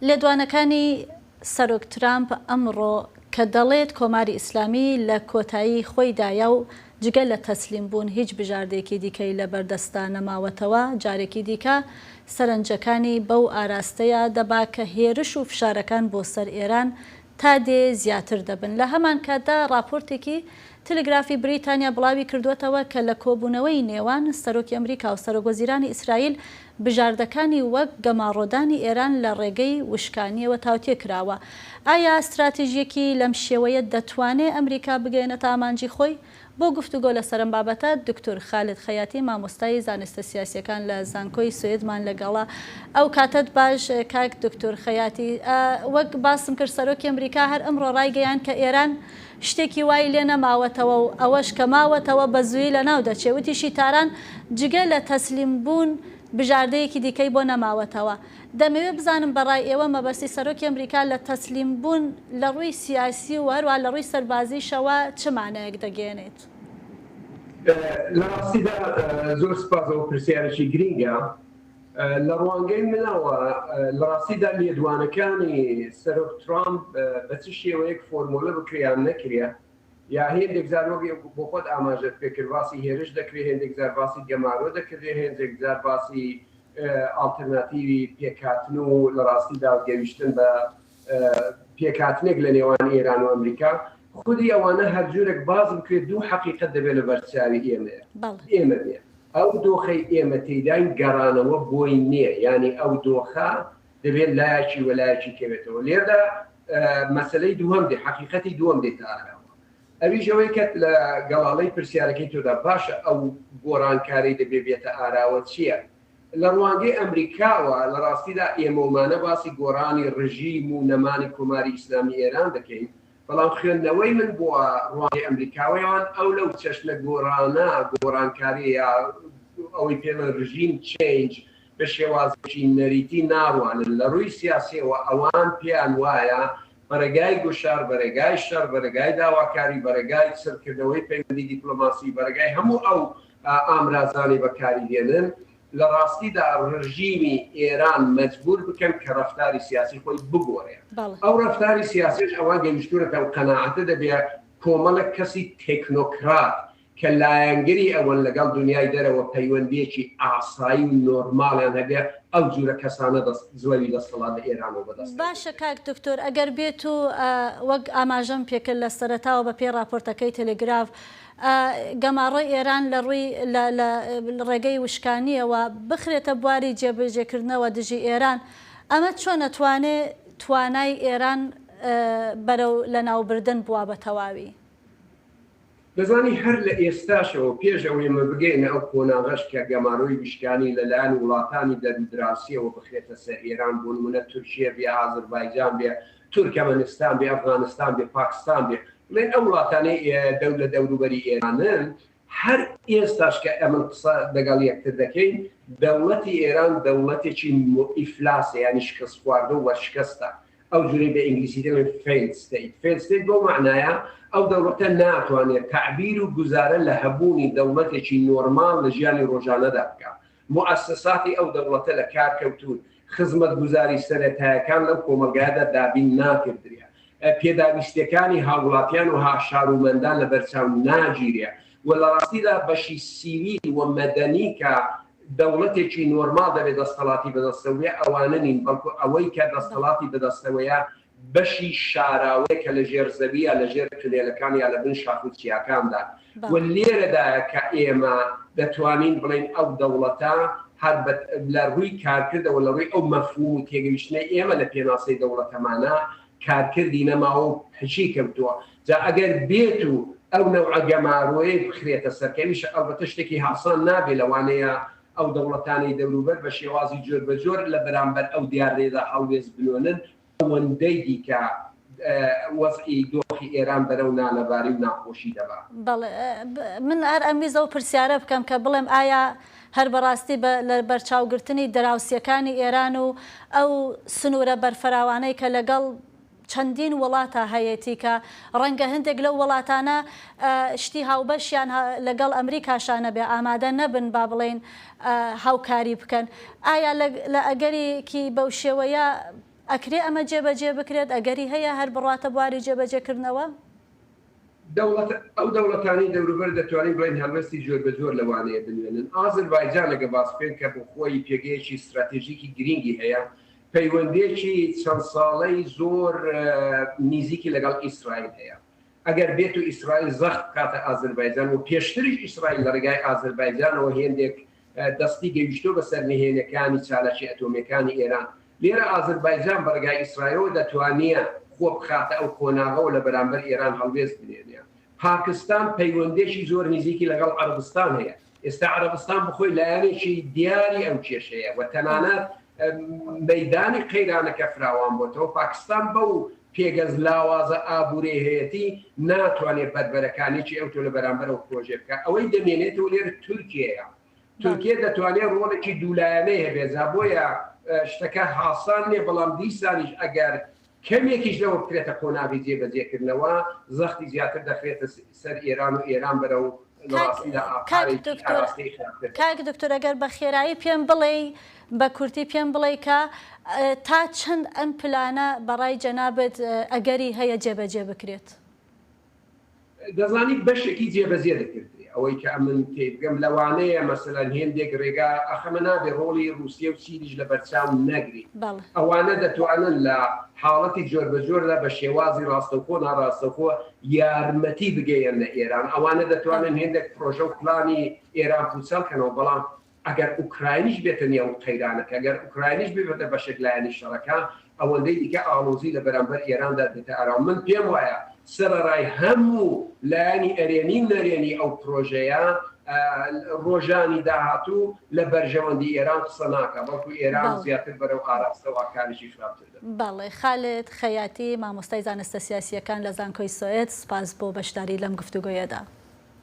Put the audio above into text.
لێدوانەکانی سەرۆک ترامپ ئەمڕۆ کە دەڵێت کۆماری ئیسلامی لە کۆتایی خۆیدایە و جگە لە تەسلیم بوون هیچ بژاردەیەکی دیکەی لە بەردەستدا نەماوەتەوە، جارێکی دیکە سەرنجەکانی بەو ئاراستەیە دەبا کە هێرش و فشارەکان بۆ سەر ئێران تا دێ زیاتر دەبن. لە هەمانکاتدا ڕاپۆرتێکی تلگرافی بریتانیا بڵاوی کردووەتەوە کە لە کۆبوونەوەی نێوان سەرۆکی ئەمریکا و سەرۆکوەزیرانی ئیسرائیل بژاردەکانی وەک گەماڕۆدانی ئێران لە ڕێگەی وشکانییەوە تاوتوێ کراوە. ئایا ستراتیژییەکی لەم شێوەیە دەتوانێ ئەمریکا بگەیەنێتە ئامانجی خۆی؟ بۆ گفتوگۆ لەسەر ئەم بابەتە دکتور خالد خەیاتی مامۆستای زانستە سیاسیەکان لە زانکۆی سوئدمان لەگەڵە. ئەو کاتەت باش کاک دکتور خەیاتی. وەک باسم کرد سەرۆکی ئەمریکا هەر ئەمڕۆ ڕایگەیاند کە ئێران شتێکی وای لێ نەماوەتەوە و ئەوەش کە ماوەتەوە بە زوویی لەناو دەچێ. وتیشی تاران جگە لە تەسلیم بوون بژاردەیەکی دیکەی بۆ نەماوەتەوە. دەمەوێ بزانم بە ڕای ئێوە مەبەستی سەرۆکی ئەمریکا لە تەسلیم بوون لە ڕووی سیاسی و هەروەها لە ڕووی سەربازیشەوە چ مانایەک دەگەیەنێت؟ لە ڕاستیدا زۆر سپاس ئەوە پرسیارێکی گرینگە. لە ڕوانگەی منەوە لە ڕاستیدا لێدوانەکانی سەرۆک ترامپ بە چ شێوەیەک فۆرمۆلە بکرێ یان نەکرێ یا هێندێک جار وەک بۆ خۆت ئاماژەت پێکرد باسی هێرش دەکرێ هێندێک جار باسی گەمارۆ دەکرێ هێندێک جار باسی ئاڵترناتیوی پێکهاتن و لە ڕاستیدا گەویشتن بە پێکهاتنێک لە نێوان ئێران و ئەمریکا خودی ئەوانە هەرجورێک باز بکرێت دوو حەقیقەت دەبێت لە بەرچاوی ئێمەیە ئێمە بێ ئەو دۆخەی ئێمە تێداین گەڕانەوە بۆی نییە یعنی ئەو دۆخە دەبێت لایەکی وەلایەکی کەوێتەوە لێردا مەسلەی دووەم دێ حەقیقەتی دووەم دێتە ئاراوە ئەویش ئەوەی کە لە گەڵاڵەی پرسیارەکەی تۆدا باشە ئەو گۆڕانکاری دەبێ بێتە ئاراوە چییە؟ لە ڕوانگەی ئەمریکاوە لە ڕاستیدا ئێمەومانە باسی گۆڕانی ڕژیم و نەمانی کۆماری ئیسلامی ئێران دەکەین، بەڵام خوێندنەوەی من بۆ ڕوانگەی ئەمریکاوەیان ئەو لەو چەشنە گۆڕانە، گۆڕانکارییە یا ئەوەی پێ دەڵێن regime change بە شێوازێکی نەریتی ناڕوانن. لە ڕووی سیاسییەوە ئەوان پێیان وایە بە ڕێگای گوشار، بە ڕێگای شەڕ، بە ڕێگای داواکاری، بە ڕێگای چڕکردنەوەی پەیوەندی دیپلۆماسی، بە ڕێگای هەموو ئەو ئامرازانەی بەکاری دێنن، لە ڕاستیدا ڕژیمی ئێران مەجبوور بکەن کە ڕەفتاری سیاسی خۆی بگۆڕێ. ئەو ڕەفتاری سیاسیش ئەوان گەیشتوونەتە ئەو قەناعەتە دەبێ کۆمەڵێک کەسی تێکنۆکرات کە لایەنگری ئەوەن لەگەڵ دونیای دەرەوە پەیوەندییەکی ئاسایی و نۆرماڵیان هەبێ، ئەو جورە کەسانە دەست جڵەوی دەستەڵات لە ئێرانەوە بەدەست باشە دەگرن. کاک دکتۆر ئەگەر بێت و وەک ئاماژەم پێکرد لە سەرەتاوە بە پێی ڕاپۆرتەکەی تەلەگراف گەماڕۆی ئێران لە ڕووی لە لە ڕێگەی وشکانییەوە بخرێتە بواری جێبەجێکردنەوە دژی ئێران ئەمە چۆن ئەتوانێ توانای ئێران بەرەو لەناوبردن بوا بە تەواوی؟ دەزانی هەر لە ئێستاشەوە پێش ئەوەی ئێمە بگەینە ئەو قۆناغەش کە گەمارۆی وشکانی لە لایەن وڵاتانی دەرودراوسێوە بخرێتە سەر ئێران بۆ نمونە تورکیە بێ ئازربایجان بێ تورکەمەنستان بێ ئەفغانستان بێ پاکستان بێ بڵێن ئەو وڵاتانەی لە دەوروبەری ئێرانن هەر ئێستاش کە ئەمن قسە دەگەڵ یەکتر دەکەین دەوڵەتی ئێران دەوڵەتێکی ئیفلاسە یانی شکستخواردە و وەرشکەستە ئەو جورەی بە ئینگلیزی دەڵێن failed state. Failed state بەو مەعنایە ئەو دەوڵەتە ناتوانێت تەعبیر و گوزارە لە هەبوونی دەوڵەتێکی نۆرماڵ لە ژیانی ڕۆژانەدا بکا. موئەسەساتی ئەو دەوڵەتە لە کار کەوتوون، خزمەتگوزاری سەرەتایەکان لەو کۆمەڵگایەدا دابین ناکردرێ، پێداویستیەکانی هاووڵاتیان و شارومەندان لە بەرچاو ناگیرێ و لە ڕاستیدا بەشی سیویل و مەدەنی کە دەوڵەتێکی نۆرماڵ دەبێ دەستەڵاتی بەدەستەوە بێ ئەوانە نین بەڵکو ئەوەی کە دەستەڵاتی بەدەستەوەیە بەشی شاراوەیە کە لە ژێر زەویە لە ژێر تونێلەکان یا لە بن شاخ و چیاکاندا و لێرەدایە کە ئێمە دەتوانین بڵێین ئەو دەوڵەتە هەر لە ڕووی کارکردەوە لە ڕووی ئەو مەفهوم و تێگەیشتنەی ئێمە لە پێناسەی دەوڵەتەمانە کارکردی نەماوە و پەکی کەوتووە جا ئەگەر بێت و ئەو نەوعە گەمارۆیەی بخرێتە سەر کە ئەویش ئەڵبەتە شتێکی هاسان نابێ لەوانەیە ئەو دەوڵەتانەی دەوروبەر بە شێوازی جۆربەجۆر لە بەرامبەر ئەو دیاردەیەدا هەڵوێست بنوێنن ئەوەندەی دیکە وەزعی دۆخی ئێران بەرەو نالەباری و ناخۆشی دەبا. بەڵێ من هەر ئەمویست ئەو پرسیارە بکەم کە بڵێم ئایا هەر بەڕاستی بە لە بەرچاوگرتنی دراوسیەکانی ئێران و ئەو سنوورە بەرفراوانەی کە لەگەڵ چەندین وڵاتا هەیەتی کە ڕەنگە هەندێک لەو وڵاتانە شتی هاوبەشیان لەگەڵ ئەمریکاشا نەبێ ئامادە نەبن با بڵێین هاوکاری بکەن ئایا لە ئەگەرێکی بەو شێوەیە. ئەکرێ ئەمە جێبەجێ بکرێت؟ ئەگەری هەیە هەر بڕواتە بواری جێبەجێکردنەوە؟ دەوڵەت، ئەو دەوڵەتانەی دەوروبەر دەتوانین بڵێین هەڵوێستی جۆربەجۆر لەوانەیە بنوێنن. ئازربایجان ئەگەر باس بکەین کە بۆ خۆی پێگەیەکی ستراتێژیکی گرینگی هەیە، پەیوەندییەکی چەند ساڵەی زۆر نیزیکی لەگەڵ ئیسرائیل هەیە. ئەگەر بێت و ئیسرائیل زەخت بکاتە ئازربایجان و پێشتریش ئیسرائیل لە ڕێگای ئازربایجانەوە هێندێک دەستی گەیشتووە بە سەر نهێنیەکانی چالاکی ئەتۆمیەکانی ئێران، لێرە ئازربایجان بە ڕێگای ئیسرائیلەوە دەتوانێ خۆ بخاتە ئەو قۆناغەوە لە بەرامبەر ئێران هەڵوێست بنێنێ. پاکستان پەیوەندێکی زۆر نیزیکی لەگەڵ عەرەبستان هەیە. ئێستا عەرەبستان بخۆی لایەنێکی دیاری ئەو کێشەیە و تەنانەت مەیدانی قەیرانەکە فراوان بۆتەوە. پاکستان بەو پێگە لاوازە ئابوورەی هەیەتی ناتوانێت بەربەرەکانیی ئەوتۆ لە بەرامبەر ئەو پرۆژەیە بکات. ئەوەی دەمێنێتەوە لێرە تورکیەیە. تورکیە دەتوانێت ڕۆڵێکی دوولایەنەی هەبێت، جا بۆیە شتەکە هاسان نییە، بەڵام دیسانیش ئەگەر کەمێکیش لەوە بکرێتە قۆناغی جێبەجێکردنەوە، زەختی زیاتر دەخرێتە سەر ئێران و ئێران بەرەو لە ڕاستیدا ئاقارێکی ئاراستەی خراپتر دەبات. کاک دکتۆر ئەگەر بە خێرایی پێم بڵێی، بە کورتی پێم بڵێی کە تا چەند ئەم پلانە بە ڕای جەنابت ئەگەری هەیە جێبەجێ بکرێت؟ دەزانی بەشێکی جێبەجێ دەکردرێ ئەوەی کە ئەمن تێیبگەم لەوانەیە مەسەلەن هێندێک رێگا ئەخەمە نابێ رۆڵی رووسیە و چینیش لە بەرچاو نەگرین ئەوانە دەتوانن لە حاڵەتی جۆربەجۆردا بە شێوازی راستەوخۆ ناراستەوخۆ یارمەتی بگەیەننە ئێران ئەوانە دەتوانن هێندێک پرۆژە و پلانی ئێران پووچەڵ کەنەوە بەڵام ئەگەر ئوکراینیش بێتە نێو قەیرانەکە، گەر ئوکراینیش ببێتە بەشێک لایەنی شەڕەکە، ئەوەندەی دیکە ئاڵۆزی لە بەرامبەر ئێراندا دێتە ئاراوە. من پێم وایە سەرەڕای هەموو لایەنی ئەرێنی و نەرێنی ئەو پرۆژەیە، ڕۆژانی داهاتوو لە بەرژەوەندی ئێران قسە ناکا، بەڵکو ئێران زیاتر بەرەو ئاراستە و ئاکارێکی خراپتر دەبات. بەڵێ. خالد خەیاتی، مامۆستای زانستە سیاسییەکان لە زانکۆی سۆئێد، سوپاس بۆ بەشداری لەم گفتوگۆیەدا.